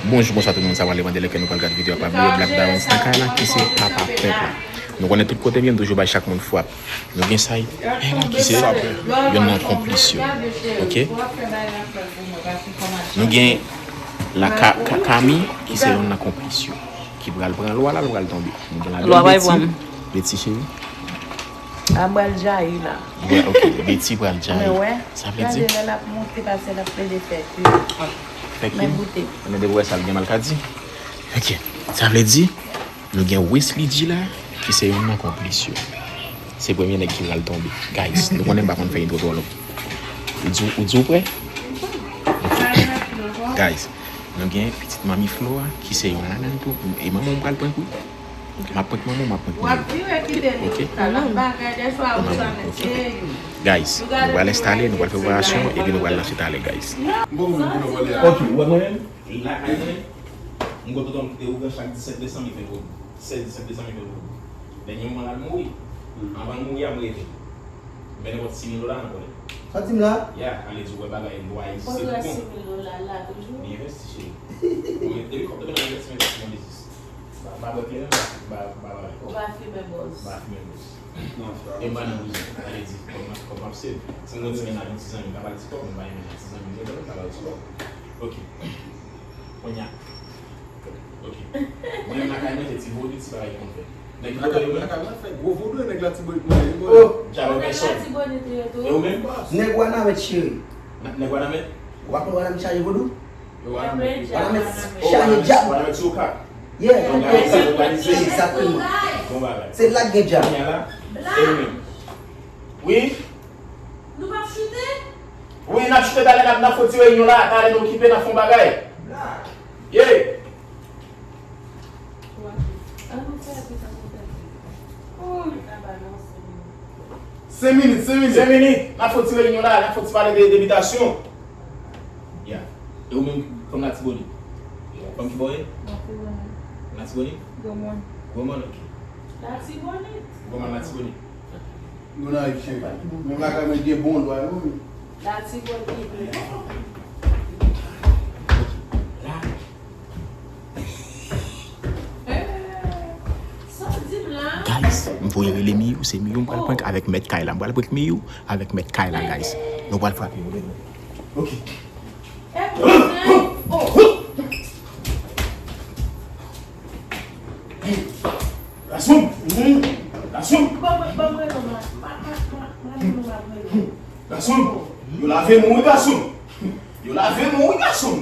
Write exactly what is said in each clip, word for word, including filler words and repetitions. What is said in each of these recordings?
Bonjou, bonswa tout moun, sa prale mande lè ke nou pral gad videyo a, pa bliye Black Darens nan kay la, ki se papa pèp la. Nou konnen tout kote m ye, m toujou bay chak moun frap. Nou gen Say, ki se youn nan konplis yo. Oke? Nou gen la Ka-, Ka-, Kami, ki se youn nan konplis yo. Ki pral pran lwa la, l pral tonbe. Nou gen la Lwa pa Betty. Pran m. Betty cheri. A m pral djayi la. Bra-, ok, Betty pral djayi. Mwen wè. Sa vle di? Gade lè l ap monte, pase l ap plede fè ki. Fè ki? Men goute. Mwen de wè sa l gen malkadi. Ok. Sa vle di, nou gen Wesley G la, ki se youn nan konplis yo. Se premye nèg ki pral tonbe. Guys, nou konnen m pa konn fè entwo twò long. Ou di, ou di ou prè? Guys, nou gen pitit manmi Flo a, ki se youn ladan l tou. E manman m pral prank wi. M ap prank manman, m ap prank manman. W ap vire kite li. Ok. Sa l ap bagay dèfwa ou sa mèt se you. Guys, nou pral enstale, nou pral fè preparasyon, epi nou pral lanse talè, guys. Ok, ou wè mwen menm? Lakay mwen, m gen tonton m kite ougan chak disèt desanm, li fè vodou. Sèz, disèt desanm, li fè vodou. Dènye moman l al mouri. Anvan l mouri a, m reve. M fè nenpòt sis mil dola nan kò li. Sa di m la? Ya, ale di w wè bagay lwa isit bon. Sis mil dola la toujou? Li envesti, cheri. Bon, depi kòb tonbe nan envèsman, se bon biznis. Ba, ba bwè kleren, ba, ba, ba, ba. Ou pa fimen bòz. Ba fimen bòz. E m pa nan prizon. Ale di, kòb m ap, kòb m ap save. Si m gen ti mennaj, yon ti zanmi, m ka ba l ti kòb, m pa gen mennaj, ti zanmi m gen, m ka ba l ti kòb. Ok. Kounye a. Ok. Mwen menm lakay mwen, se ti vodou, ti bagay ki konn fè. Nèg vodou yo menm? Lakay mwen, fè gwo vodou, nèg Latibonit mwen, yo. Oh! Djab an pèsòn. Nèg Latibonit yo tou. E ou menm? Nèg Wanament, cheri. Nèg Wanament? Ou pa konn Wanament chaje vodou? Yo Wanament. Wanament chaje djab. Wanament sou Okap. Yeah. Yon bagay ki òganize. Egzakteman. Bon bagay. Se la k gen djab. Kounye a la, e ou menm? Wi? Nou p ap choute? Wi, n ap choute talè, n ap nan Foti Reyinyon la, talè n okipe, n ap fè yon bagay. Ye! Senk minit, senk minit. Senk minit, n ap fè yon ti reyinyon la, n ap fè yon ti pale de, de bitasyon. Ya. E ou menm, fanm Latibonit? Fanm ki bò w ye? Latibonit. Latibonit? Gwomòn. Gwomòn, ok. Latibonit. Gwomòn, Latibonit. Gwomòn, Latibonit. Menm lakay mwen gen bon lwa, wi. Latibonit. La. Guys, m voye rele Miyou, se Miyou m pral prank avèk mèt kay la. M pral prank Miyou avèk mèt kay la, guys. Nou pral frape yo, ok. Gason! Gason! Gason! Yo lave men w wi gason! Yo lave men w wi gason!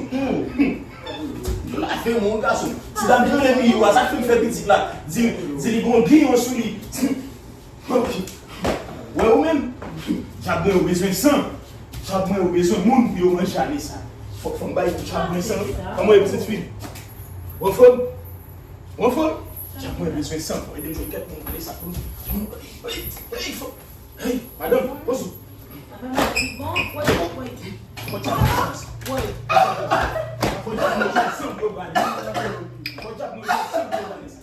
Yo lave men w wi gason! Ti dam ki rele Miyou a, sa k fè l fè pitit la, di, di li gon giyon sou li. Wè ou menm? Djab mwen yo bezwen san. Djab mwen yo bezwen moun pou yo manje ale sa. Fòk, fòk m bay djab mwen san wi. Kòman w ye pitit fi? Ou anfòm? Ou anfòm? Djab mwen yo bezwen san. Fòk ede m jwenn kèk moun ale sa pou nou. Hey, madanm, bonjou. Fòk djab mwen jwenn san pou yo ba li. Fòk djab mwen jwenn san pou yo ba li sa.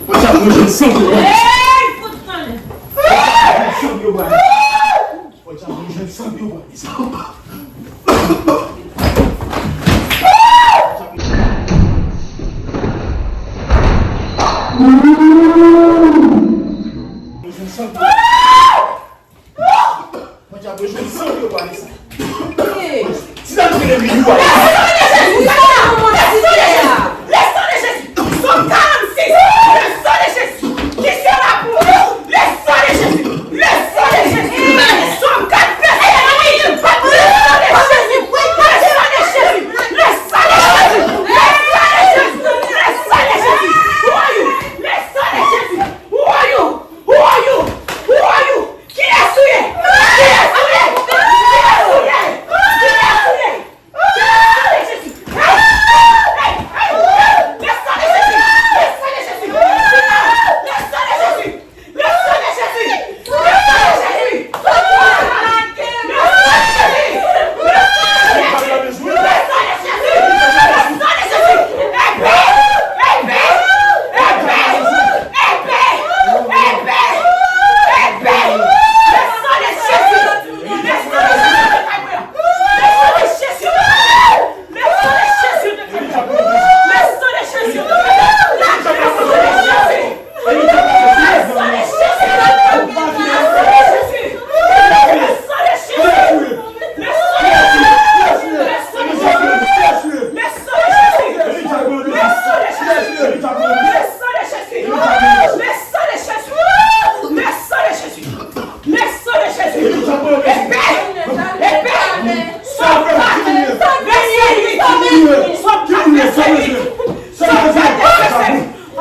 Fòk djab mwen jwenn san pou yo ba li. Hey, fout kanlè. San pou yo ba li. Fòk djab mwen jwenn san pou yo ba li. Mwen jwenn san pou yo. Mwen te ap bezwen san pou yo pale sa. Ti dam ki rele Miyou a. Le sang de Jésus! Le sang de Jésus! Psaume quarante-six! Le sang de Jésus! Qui sera pour nous? Le sang de Jésus! Le sang de Jésus! Psaume quatre, verset huit! Le sang de Jésus! Le sang de Jésus! Le sang de Jésus! Le sang de Jésus! Le sang de Jésus! Pour you! Le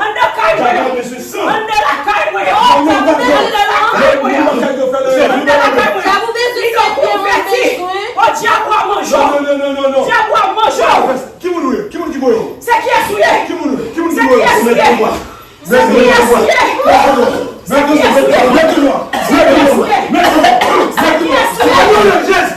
Anndan kay mwen yo! Anndan lakay mwen yo! Anndan lakay mwen yo! Anndan lakay mwen yo! Li konvèti! O dyab, w ap manje w! Dyab, w ap manje w! Ki moun ou ye? Ki moun ki voye w? Se kiyès ou ye? Ki moun ou ye? Ki moun ki voye w? Se kiyès ou ye? Se kiyès ou ye? Se kiyès ou ye? Se kiyès ou ye? Se kiyès ou ye? Se kiyès ou ye? Se kiyès ou ye? Se kiyès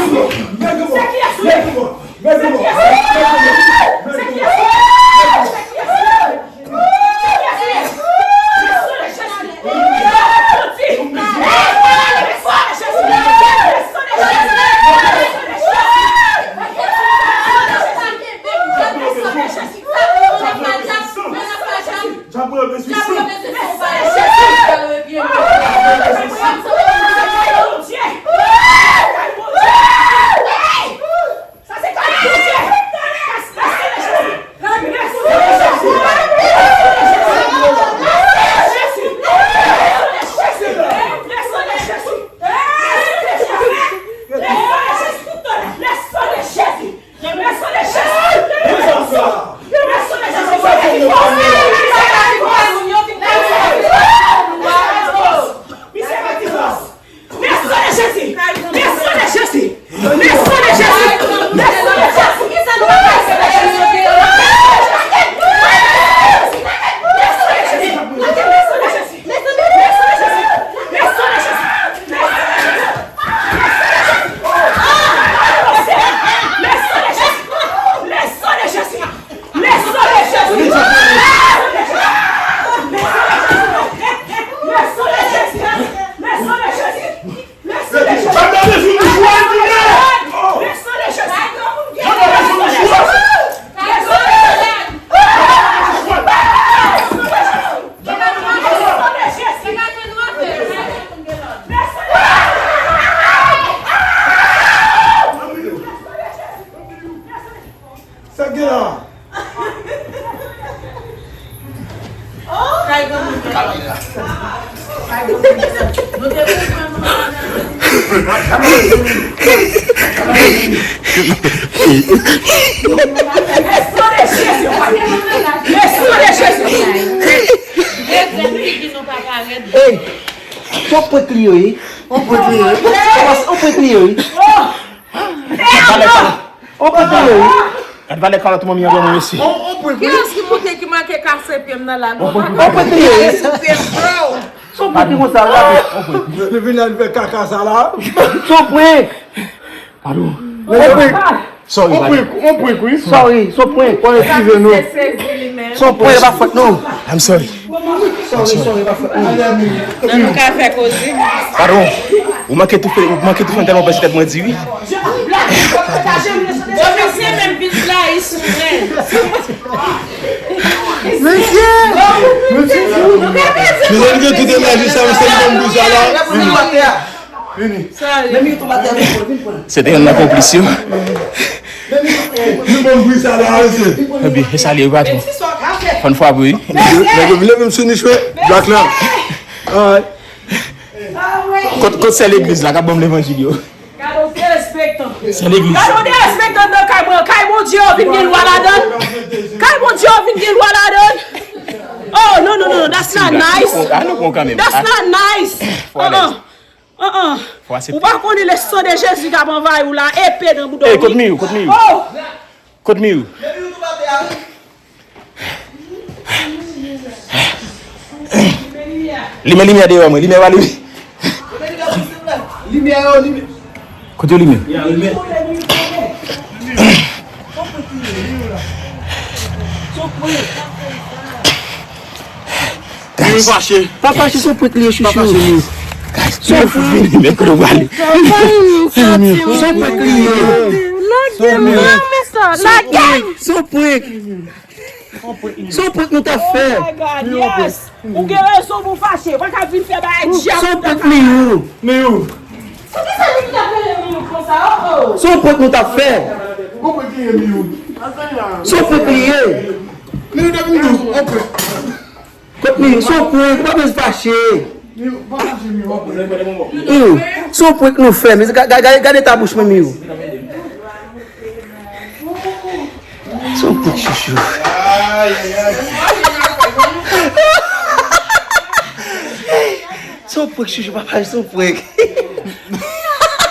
ou ye? Sa se kay Bondye! Le sang de Jésus! Le sang de Jésus! Le sang de Jésus! Le sang de Jésus! Le sang de Jésus! Le sang de Jésus! Le sang de Jésus! Le sang de Jésus! Le sang de Jésus! Le sang de Jésus! Le sang de Jésus! Sa k gen la? Ey, se yon prank li ye wi. Se yon prank li ye wi. Se yon prank li ye wi. Gad valè kalòt manmi an ban mwen mesye. Kiyès ki monte ki manke kase pye m nan la? On pwen kriye. Kase pye m, bro. Se on pwen ki konsa la. Li vin la, li fè kaka sa la. Se on pwen. Pardon. On pwen. Sorry, on pwen, on pwen, wi. Sorry, se on pwen. Pwen, eskize nou. Se on pwen, e pa fòt nou. I'm sorry. Sorry, sorry, pa fè. Nan nou ka fè koze. Padon, ou manke toufe, ou manke toufe m tèlman pèse tèt mwen di wi. Bon, mesye menm vin blayi sou mwen. Mesye! Mesye! Mezanmi, gen tout enèji sa, mesye, li ban m bouch la. Vini. Vini. Se te yonn nan konplis yo. Li ban m bouch la, mesye. Ebyen, e sa li ye, patwon. Fòn frape wi. Nèg yo vin leve m sou niche, black la. Alright. Kot, kot sè legliz la k ap ban m levanjil yo? Gade w derespektan. Sè legliz. Gade w derespektan nan kay mwen. Kay Bondye yo vin gen lwa ladan l. Kay Bondye yo vin gen lwa ladan l. Oh, no, no, no, no, that's not nice. That's not nice. Uh-uh. Uh-uh. Ou pa konnen le sang de Jésus k ap anvayi w la, epe nan bouda w. Ey, kot Miyou, kot Miyou? Oh! Kot Miyou? Limen limyè deyò mwen, limyè pa limen. Kote yo limen? Mwen fache. Pa fache, se on prank li ye, chouchou. Pa fache, Miyou. Guys, Miyou fou vini, men kote w prale. Se on prank li ye. Lage m non, mesye, lage m. Se on prank. Se on prank nou t ap fè. Oh my God, yes. Ou gen rezon pou fache. Ou pa ka vin fè bagay djab. Se on prank, Miyou. Miyou. Poukisa li t ap rele Miyou konsa? Oh, oh. Se on prank nou t ap fè. Ou konprann ki ye Miyou? Se on prank li ye. Miyou te vin dous, on prank. Kot Miyou, se on prank, ou pa bezwen fache. Miyou, pa fache, Miyou, on prank. Miyou, se on prank nou fè, men ga-, ga-, ga-, gade eta bouch mwen, Miyou. Se yon prank, chouchou. Se yon prank, chouchou, papa, se yon prank.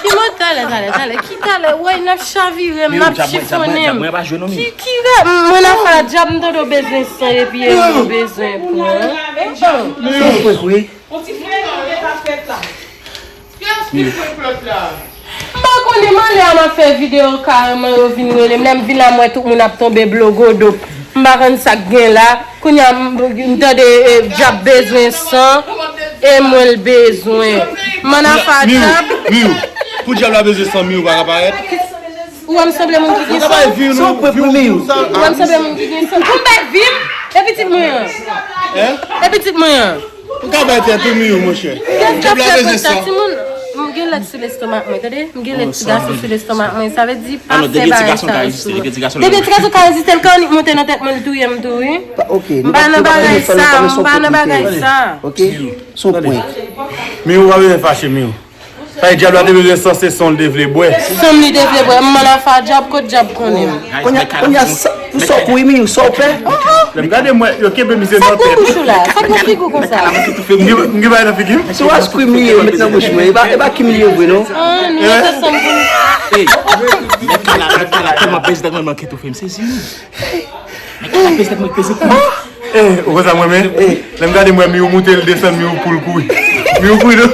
Ki mò talè, talè, talè? Ki talè? Woy, n ap chavire m, n ap chifonnen m. Ki, ki rè, mwen nan fè djab, m tande w bezwen san epi e mwen bezwen pran. Se yon prank, wi. On ti frè nan leta fèt la. Kiyès ki fwe flòt la? M pa konnen, m anlè a m ap fè videyo kareman yo vin rele m. Lè m vin la m wè tout moun ap tonbe blogodo. M pa konn sa k gen la. Kounye a m, m tande, eh, djab bezwen san e mwen l bezwen. M ann afa djab. Miou, Miou, pou djab la bezwen san, Miou pa ka parèt. Ou wè m sanble moun ki gen san? Ou wè m sanble moun ki gen san? Pou m bay vi m? E pitit mwen an? E pitit mwen an? Ou ka bay tèt ou, Miou, monchè. Djab la bezwen san. Timoun, m gen lèt sou lestomak mwen, tande? M gen lèt ti gason sou lestomak mwen. Sa vle di pa fè bagay sa yo sou mwen. Depi ti gason ka reziste, l ka annik monte nan tèt mwen, l touye m tou, wi. M pa nan bagay sa, m pa nan bagay sa. Ok? Se yon prank. Miou, pa bezwen fache, Miou. Sa e djab la te bezwen san, se san l te vle bwè. San m li te vle bwè. M ann afa djab, kot djab konnen m? Kounye a, kounye a, sa, pou sa w kouri, Miou, sa w pè? Lè m gade mwen, yo kenbe misye nan tèt. Sa k nan bouch ou la? Sa k nan figi w konsa? M gen, m gen bagay nan figi m? Se w ice cream li ye, yo met nan bouch mwen. E pa, e pa Kim li ye vre, non? Ah, nou mete sanm pou nou. Ey, mèt la, mèt la tèlman peze tèt mwen, manke toufe m, sezi m. Mèt la peze tèt mwen, peze kou. Eh, ou konn sa mwen renmen? Lè m gade mwen, Miou moute, l desann, Miou pou l kouri. Miou kouri, non?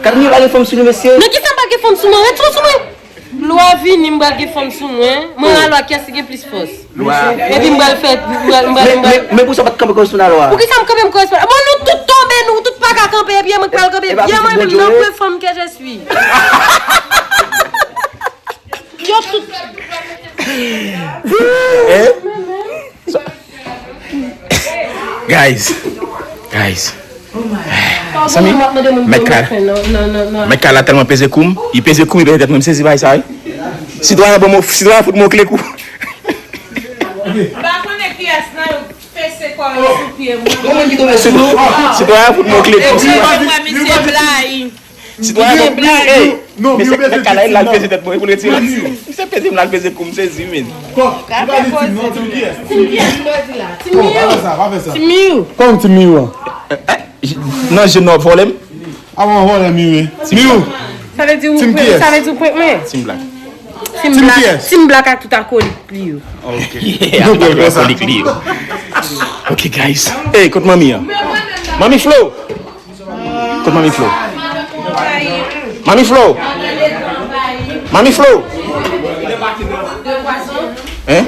Kat Miou pa gen fanm sou li, mesye? Nan kisa m pa gen fanm sou mwen? Ret sou mwen! Lwa vini, m pral gen fanm sou mwen. Mwen a lwa, kiyès ki gen plis fòs? Epi m pral fè, m pral, m pral, m pral. Men, men pou sa w pa t kanpe kò w sou nan lwa. Poukisa m kanpe m kò sou nan lwa? Bon, nou tout tonbe, nou tout pa ka kanpe, epi e mwen k pral kanpe. Byen mwen menm, non, pwen fanm ke je suis. Yo tout. Eh? Guys. Guys. Mezanmi, mèt ka, mèt ka la tèlman peze kou m, li peze kou m, li peze tèt mwen, m sezi bay sa, wi. Sitwayen ban m, sitwayen fout mwen kle kou. M pa konnen kiyès nan yo pese kò yo sou pye mwen. Sitwayen fout mwen kle kou. Sitwayen fout mwen kle kou. Sitwayen, non, non, non, mesye, mèt ka la, l al peze tèt mwen, pou l retire l. Misye peze m, l al peze kou m, sezi, men. Kòm, li pa di Tim, non, Tim kiyès? Tim kiyès, li di la? Tim Miou. Pa fè sa, pa fè sa. Tim Miou. Kòm Tim Miou an? Nan je nou ap vòlè m. Avan w vòlè Miou, wi. Miou. Sa vle di ou prank, sa vle di ou prank mwen? Tim Black. Tim Black, Tim Black ak tout akolik li yo. Ok. Ak tout akolik li yo. Ok, guys. Hey, kot manmi an? Manmi Flo. Kot Manmi Flo? Manmi Flo! Manmi Flo! Hein?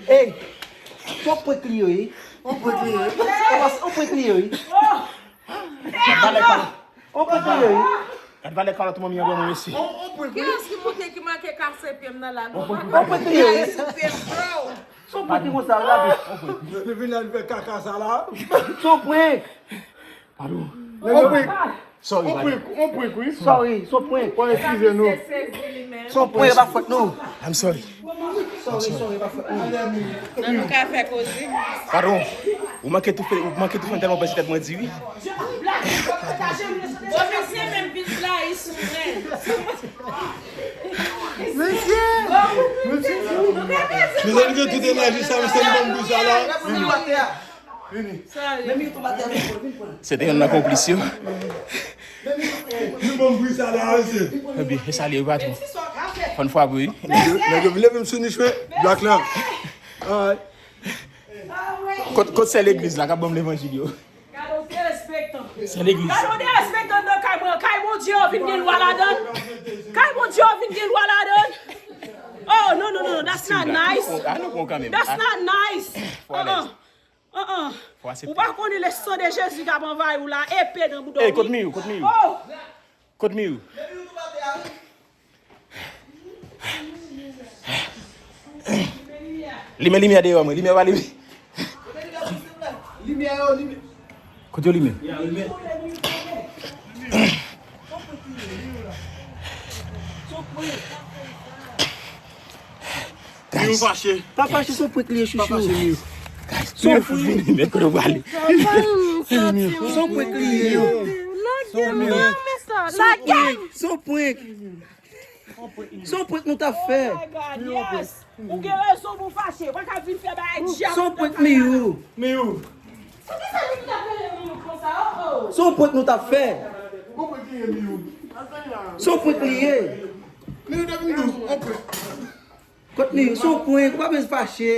Hey! Fò prank li yo, wi. Fò prank li yo, wi. Fò prank li yo, wi. Gad valè kalòt. Gad valè kalòt manmi an ban mwen, mesye. Kiyès ki manke, ki manke kase pye m nan la? Non, pa kase pye m, bro. Son prank li konsa, gade. Li vin la, li fè kaka sa la. Son prank. Padon. On prank. Sorry, on prank, on prank, wi. Sorry, son prank. Bon, eskize nou. Son prank, pa fòt nou. I'm sorry. Sorry, sorry, pa fè. Nan nou ka fè koze. Padon. Ou manke toufe, ou manke toufe m tèlman pèse tèt mwen di wi. Bon, mesye, menm vin blayi sou mwen. Mesye! Mesye! Mezanmi, gen tout enèji sa, mesye, nou ban m bri sa la. Vini. Vini. Se te yonn nan konplis yo. Nou ban m bri sa la, mesye. Ebyen, e sa li ye, patwon. Fòn fwa pou wi. Nèg yo vin leve m sou nich, men. Black la. Ay. Kot, kot sè legliz la k ap ban m levanjil yo? Gade w derespektan. Sè legliz. Gade w derespektan nan kay mwen. Kay Bondye yo vin gen lwa ladan l. Kay Bondye yo vin gen lwa ladan l. Oh, non, non, non, non, that's not nice. That's not nice. Uh-uh. Uh-uh. Ou pa konnen le sang de Jésus k ap anvayi w la, epe nan bouda w. Hey, kot Miou, kot Miou? Oh! Kot Miou? Limen limyè deyò mwen, limyè pa limen. Kote yo limen? Miou fache. Pa fache, se yon prank li ye, chouchou. Pa fache, Miou. Se yon prank. Vini, men kote w prale. Se yon prank li ye. Lage m non, men sa. Lage m. Se yon prank. Se yon prank nou t ap fè. Oh my God, yes. Ou gen rezon pou fache. Ou pa ka vin fè bagay djab. Se yon prank, Miyou. Miyou. Poukisa nou t ap rele Miyou konsa? Oh, oh. Se yon prank nou t ap fè. Se yon prank li ye. Miyou, te vin dous, yon prank. Kot Miyou? Se yon prank, ou pa bezwen fache.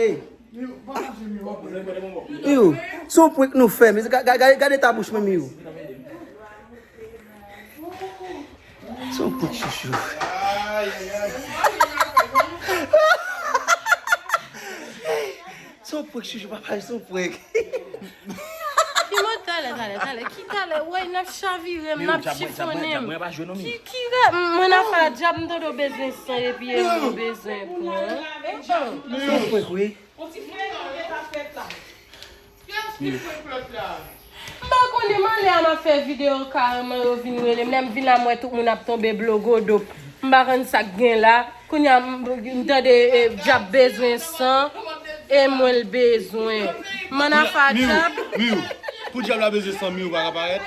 Miyou, pa fache, Miyou, yon prank. Miyou, se yon prank nou fè, men ga-, ga-, ga-, gade eta bouch mwen, Miyou. Se yon prank, chouchou. Se yon prank, chouchou, papa, se yon prank. Ki mò talè, talè, talè? Ki talè? Woy, n ap chavire m, n ap chifonnen m. Ki, ki rè, mwen nan fè djab, m tande w bezwen san, epi e mwen bezwen pran. Se yon prank, wi. M pa konnen, m ale a m ap fè videyo, kareman yo vin rele m. Lè m vin la, m wè tout moun ap tonbe blogodo. M pa konn sa k gen la. Kounye a, m, m tande, e, djab bezwen san, e mwen l bezwen. M ann afa djab. Miyou, pou djab la bezwen san, Miyou pa ka parèt.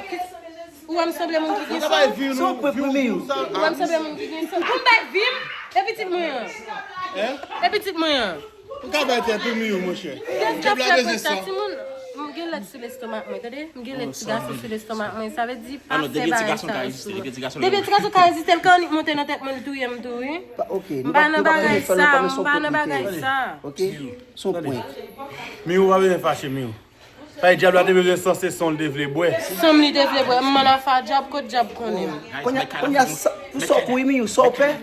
Ou wè m sanble moun ki gen san? Se yon prank pou Miyou. Ou wè m sanble moun ki gen san? Pou m bay vi m? E pitit mwen an? E pitit mwen an? Ou ka bay tèt ou, Miyou, monchè. Djab la bezwen san. Timoun, m gen lèt sou lestomak mwen, tande? M gen lèt ti gason sou lestomak mwen. Sa vle di, pa fè bagay sa yo sou mwen. Depi ti gason ka reziste, l ka annik monte nan tèt mwen, l touye m tou, wi. M pa nan bagay sa, m pa nan bagay sa. Ok, se yon prank. Miyou, pa bezwen fache, Miyou. Sa e djab la te bezwen san, se san l te vle bwè. San m li te vle bwè. M ann afa djab, kot djab konnen m? Kounye a, kounye a, sa, pou sa w kouri, Miyou, sa w pè?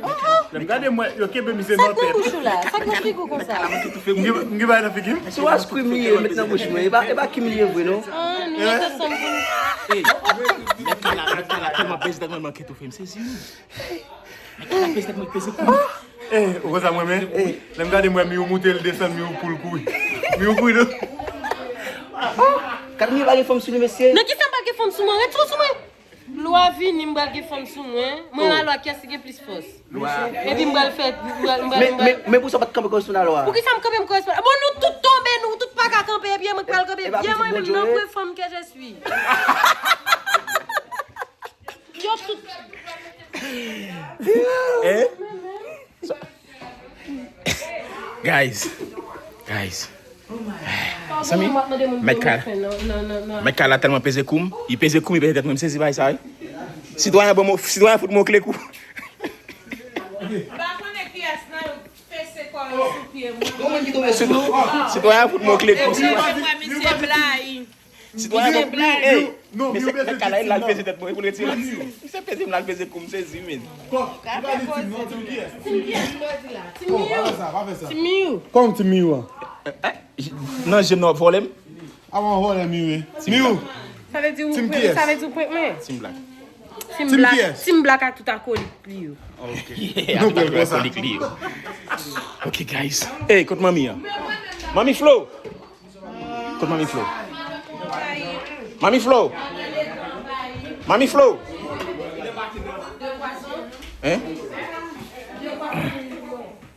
Lè m gade mwen, yo kenbe misye nan tèt. Sa k nan bouch ou la? Sa k nan figi w konsa? M gen, m gen bagay nan figi m? Se w askrim li ye, met nan bouch mwen. E pa, e pa kim li ye vre, non. Ah, nou mete san pou nou. Ey, mèt la, mèt la tèlman bèz tèt mwen, manke toufe m, sezi m. Mèt la peze tèt mwen, peze kou. Eh, ou konn sa mwen renmen? Lè m gade mwen, Miyou moute, l desann, Miyou pou l kouri. Miyou kouri, non. Gad Miyou pa gen fanm sou li, mesye. Nan kisa m pa gen fanm sou mwen? Ret fou sou mwen. Lwa vini, m pral gen fanm sou mwen. Mwen lalwa, kiyès ki gen plis fòs? Epi m pral fè, m pral, m pral, m pral. Men, men, men pou sa w pa t kanpe korespondan lalwa. Poukisa m kanpe m korespondan? Bon, nou tout tonbe, nou tout pa ka kanpe, ebyen mwen k pral kanpe. Ebyen mwen menm, non, mwen fanm ke je suis. Yo tout. Eh? Guys. Guys. Zanmi, mèt kay la, mèt kay la tèlman peze kou m, li peze kou m, li peze tèt mwen, m sezi bay sa, wi. Sitwayen ban m, sitwayen fout m yon kle kou. M pa konnen kiyès nan yo pese kò yo sou pye mwen. Yon moun ki tonbe sou nou. Sitwayen fout m yon kle kou. Epi mwen, misye blayi. Sitwayen bon, ey, non, mesye, mèt kay la, l al peze tèt mwen, pou l retire la. Misye peze m, l al peze kou m, sezi, men. Kòk, li pa di tim non, tim kiyès? Tim kiyès, m di la? Tim Miyou. Pa fè sa, pa fè sa. Tim Miyou. Kòman tim Miyou an? Nan je m nan w ap vòlè m? Avan w vòlè Miyou, wi. Miyou. Sa vle di ou prank, sa vle di ou prank mwen? Tim Black. Tim Black. Tim kiyès? Tim Black ak tout akolik li yo. Ok. Nou pran konsa. Akolik li yo. Ok, guys. Ey, kot manmi an? Manmi Flo. Kot Manmi Flo? Manmi Flo! Manmi Flo! Hein?